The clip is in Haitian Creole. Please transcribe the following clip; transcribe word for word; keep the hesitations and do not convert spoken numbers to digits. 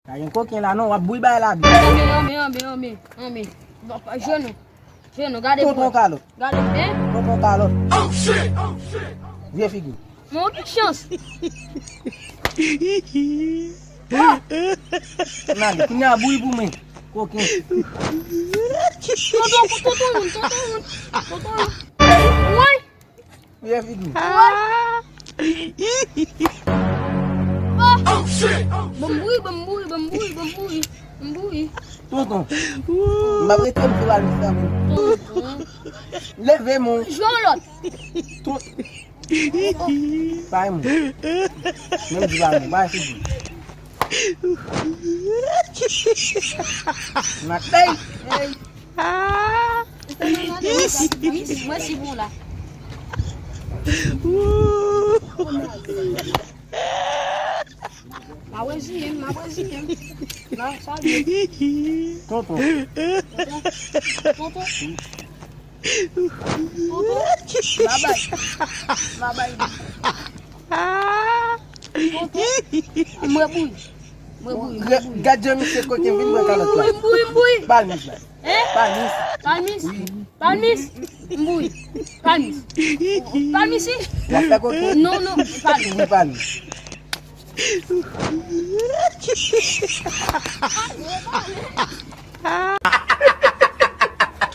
Pa gen koken la non, w ap bouyi bagay la byen. Anmè, anmè, anmè, anmè, anmè. Jenou. Jenou, gade. Tonton kalòt. Gade, hein? Tonton kalòt. Vye figi. Mwen gen chans. Oh! N ale, kounye a bouyi pou mwen. Koken. Tonton, tonton moun, tonton moun. Tonton moun. Woy! Vye figi. Woy! Oh! Ban m bouyi, ban m bouyi, ban m bouyi, ban m bouyi. Ban m bouyi. Tonton. M ap rete m sou la lista menm. Tonton. Leve men w. Jwe yon lòt. Tonton. Bay mwen. Menm di bay mwen, bay figi. Matèy. Hey. Mwen si bon la. M ap reziyen m, m ap reziyen m. Nan, sa vle. Tonton. Tonton. Tonton. Babay. Babay. Tonton. Mwen bouyi. Mwen bouyi, mwen bouyi. Gad jan misye koken vin pran kalòt la. Mwen bouyi, mwen bouyi. Bal mis la. Hein? Bal mis. Bal mis? Wi. Bal mis. Mwen bouyi. Bal mis. Bal mis, wi. W ap fè koken? Non, non, bal mis. Wi, bal mis.